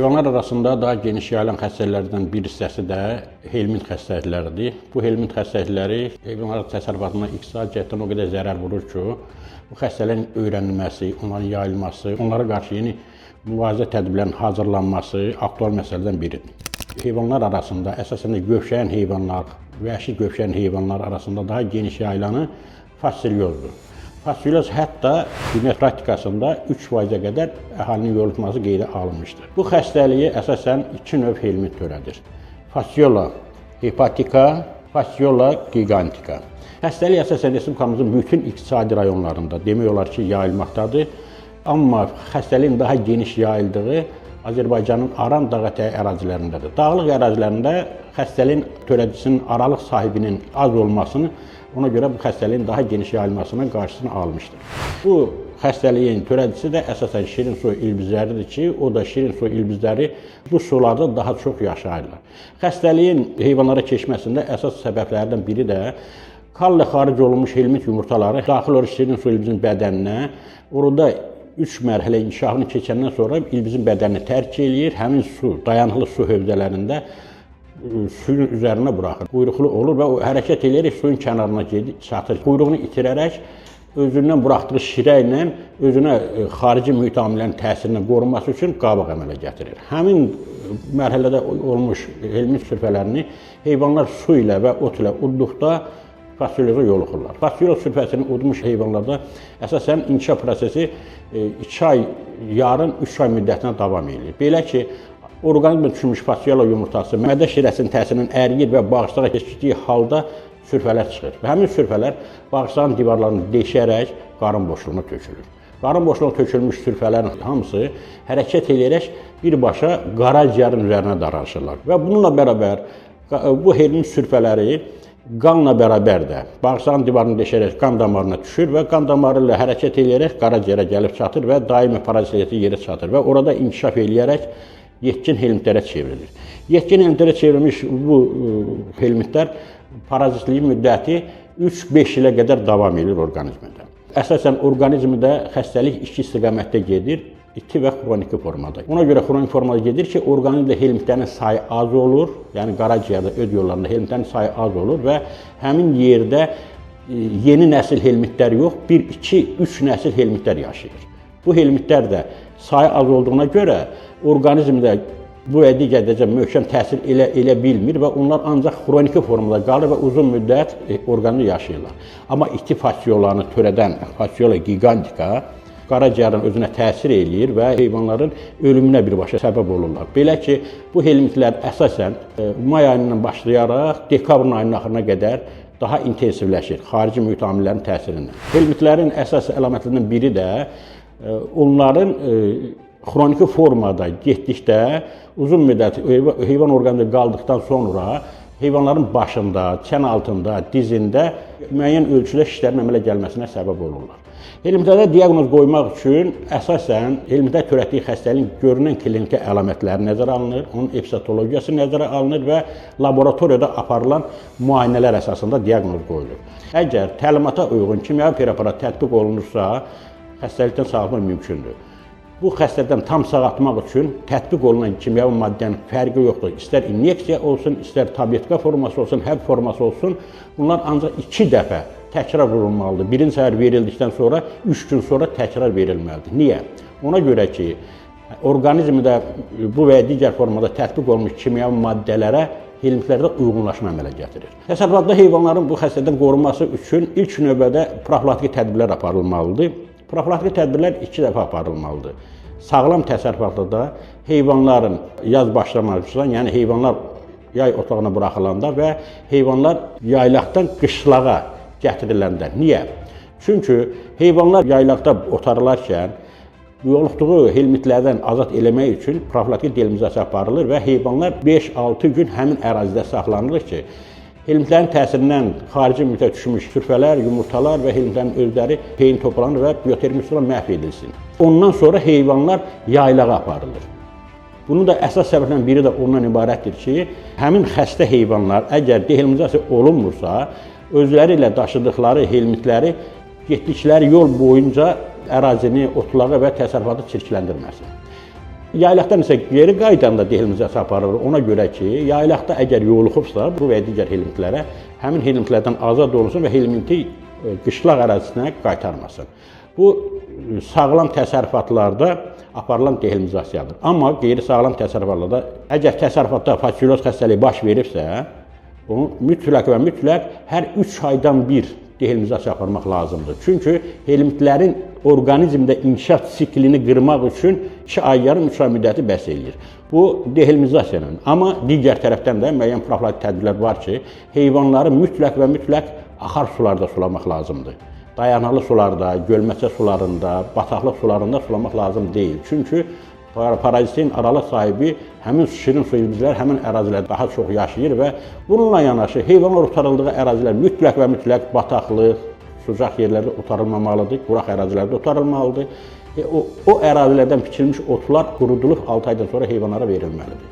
Heyvanlar arasında daha geniş yayılan xəstəliklərdən bir hissəsi də helmint xəstəlikləridir. Bu helmint xəstəlikləri heyvanlar təsərrüfatına iqtisadi cəhətdən o qədər zərər vurur ki, bu xəstəliyin öyrənilməsi, onların yayılması, onlara qarşı yeni mübarizə tədbirlərinin hazırlanması aktual məsələlərdən biridir. Heyvanlar arasında əsasən də gövşəyən heyvanlar, vəhşi gövşəyən heyvanlar arasında daha geniş yayılanı fascilyozdur. Fasciolyoz hətta dünya praktikasında 3%-ə qədər əhalinin yoluxması qeydə alınmışdır. Bu xəstəliyi əsasən iki növ helmint törədir. Fasciola hepatica, Fasciola gigantica. Xəstəlik əsasən respublikamızın bütün iqtisadi rayonlarında demək olar ki, yayılmaqdadır. Amma xəstəliyin daha geniş yayıldığı Azərbaycanın aran dağətəyi ərazilərindədir. Dağlıq ərazilərində xəstəliyin törədicisinin aralıq sahibinin az olmasını, ona görə bu xəstəliyin daha geniş yayılmasının qarşısını almışdır. Bu xəstəliyin törədicisi də əsasən şirin su ilbizləridir ki, o da şirin su ilbizləri bu sularda daha çox yaşayırlar. Xəstəliyin heyvanlara keçməsində əsas səbəblərdən biri də kalla xaric olunmuş helmint yumurtaları daxil olur şirin su ilbizinin bədəninə. Orada 3 mərhələ inkişafını keçəndən sonra ilbizin bədənini tərk eləyir. Həmin su, dayanıqlı su hövzələrində suyun üzərinə buraxır. Quyruqlu olur və o hərəkət eləyərək suyun kənarına gedib çatır. Quyruğunu itirərək özündən buraxdığı şirə ilə özünə xarici mühit amillərinin təsirindən qorunması üçün qabıq əmələ gətirir. Həmin mərhələdə olmuş helmint sürfələrini heyvanlar su ilə və ot ilə udduqda fasciolyoza yoluxurlar. Fasciolyoz sürfəsini udmuş heyvanlarda əsasən inkişaf prosesi 2 ay, yarım 3 ay müddətinə davam eləyir. Belə ki, orqanizmə düşmüş fasciola yumurtası mədə şirəsinin təsirindən əriyir və bağırsağa keçdiyi halda sürfələr çıxır. Və həmin sürfələr bağırsağın divarlarını deşərək qarın boşluğuna tökülür. Qarın boşluğuna tökülmüş sürfələrin hamısı hərəkət eləyərək birbaşa qaraciyərin üzərinə daraşırlar. Və bununla bərabər bu helmint sürfələri qanla bərabər də bağırsağın divarını deşərək qan damarına düşür və qan damarı ilə hərəkət eləyərək qaraciyərə gəlib çatır və daimi parazitliyi yerə çatır və orada inkişaf eləyərək yetkin helmintlərə çevrilir. Yetkin helmintlərə çevrilmiş bu helmintlər parazitliyi müddəti 3-5 ilə qədər davam edir orqanizmdə. Əsasən orqanizmdə xəstəlik iki istiqamətdə gedir, iti və xroniki formada. Ona görə xronik formada gedir ki, orqanizmdə helmintlərin sayı az olur, yəni qaraciyərdə, öd yollarında helmintlərin sayı az olur və həmin yerdə yeni nəsil helmintlər yox, 1, 2, 3 nəsil helmintlər yaşayır. Bu helmintlər də sayı az olduğuna görə orqanizmdə bu və digər dərəcə möhkəm təsir elə bilmir və onlar ancaq xroniki formada qalır və uzun müddət orqanizmdə yaşayırlar. Amma iti fasciolanı törədən Fasciola gigantica qaraciyərin özünə təsir eləyir və heyvanların ölümünə birbaşa səbəb olurlar. Belə ki, bu helmintlər əsasən may ayından başlayaraq dekabrın ayının axırına qədər daha intensivləşir xarici mühit amillərinin təsirindən. Helmintlərin əsas əlamətlərindən biri də onların xroniki formada getdikdə uzun müddət heyvan orqanizmində qaldıqdan sonra heyvanların başında, çən altında, dizində müəyyən ölçüdə şişlərin əmələ gəlməsinə səbəb olurlar. Helmintlərdə diaqnoz qoymaq üçün əsasən helmintlər törətdiyi xəstəliyin görünən kliniki əlamətləri nəzərə alınır, onun epizotologiyası nəzərə alınır və laboratoriyada aparılan müayinələr əsasında diaqnoz qoyulur. Əgər təlimata uyğun kimyəvi preparat tətbiq olunursa, xəstəlikdən sağalmaq mümkündür. Bu xəstəlikdən tam sağaltmaq üçün tətbiq olunan kimyəvi maddənin fərqi yoxdur. İstər inyeksiya olsun, istər tabletka forması olsun, həbb forması olsun, bunlar ancaq 2 dəfə təkrar olunmalıdır. Birinci səfər verildikdən sonra 3 gün sonra təkrar verilməlidir. Niyə? Ona görə ki, orqanizmdə bu və ya digər formada tətbiq olunmuş kimyəvi maddələrə helmintlərdə uyğunlaşma əmələ gətirir. Təsərrüfatda heyvanların bu xəstəlikdən qorunması üçün ilk növbədə profilaktiki tədbirlər aparılmalıdır. Profilaktiki tədbirlər 2 dəfə aparılmalıdır. Sağlam təsərrüfatda da heyvanların yaz başlamamışdan, yəni heyvanlar yay otlağına buraxılanda və heyvanlar yaylaqdan qışlağa gətiriləndə. Niyə? Çünki heyvanlar yaylaqda otarılarkən yoluxduğu helmintlərdən azad eləmək üçün profilaktiki delimizasiya aparılır və heyvanlar 5-6 gün həmin ərazidə saxlanılır ki, helmintlərin təsirindən xarici mühitə düşmüş sürfələr, yumurtalar və helmintlərin özləri peyin toplanır və biotermik üsulla məhv edilsin. Ondan sonra heyvanlar yaylağa aparılır. Bunun da əsas səbəblərdən biri də ondan ibarətdir ki, həmin xəstə heyvanlar əgər dehelmintizasiya olunmursa, özləri ilə daşıdıqları helmintləri getdikləri yol boyunca ərazini, otlağı və təsərrüfatı çirkləndirməsin. Yaylaqdan isə geri qayıdanda dehelmizasiya aparılır. Ona görə ki, yaylaqda əgər yoluxubsa bu və ya digər helmintlərə, həmin helmintlərdən azad olunsun və helminti qışlaq ərazisinə qaytarmasın. Bu sağlam təsərrüfatlarda aparılan dehelmizasiyadır. Amma qeyri-sağlam təsərrüfatlarda əgər təsərrüfatda fascioloz xəstəliyi baş veribsə, onu mütləq və mütləq hər 3 aydan bir dehelmizasiya aparmaq lazımdır. Çünki helmintlərin orqanizmdə inkişaf siklini qırmaq üçün 2 ay yarım 3 ay müddəti bəs eləyir. Bu dehelmizasiya ilə. Amma digər tərəfdən də müəyyən profilaktik tədbirlər var ki, heyvanları mütləq və mütləq axar sularda sulamaq lazımdır. Dayanıqlı sularda, gölməçə sularında, bataqlıq sularında sulamaq lazım deyil. Çünki parazitin aralıq sahibi həmin şirin su ilbizlər həmin ərazilərdə daha çox yaşayır və bununla yanaşı heyvanlar otarıldığı ərazilər mütləq və mütləq bataqlıq, sucaq yerlərdə otarılmamalıdır, quraq ərazilərdə otarılmalıdır. O ərazilərdən biçilmiş otlar qurudulub 6 aydan sonra heyvanlara verilməlidir.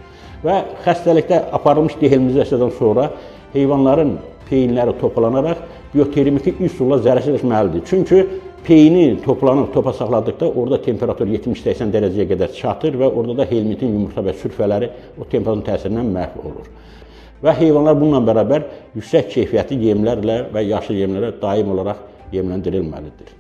Və xəstəlikdə aparılmış dehelmizasiyadan sonra heyvanların peyinləri toplanaraq biotermiki üsulla zərərsizləşməlidir. Çünki peyini toplanıb topa saxladıqda orada temperatur 70-80 dərəcəyə qədər çatır və orada da helmintin yumurta və sürfələri o temperaturun təsirindən məhv olur. Və heyvanlar bununla bərabər yüksək keyfiyyətli yemlərlə və yaşıl yemlərə daim olaraq yemləndirilməlidir.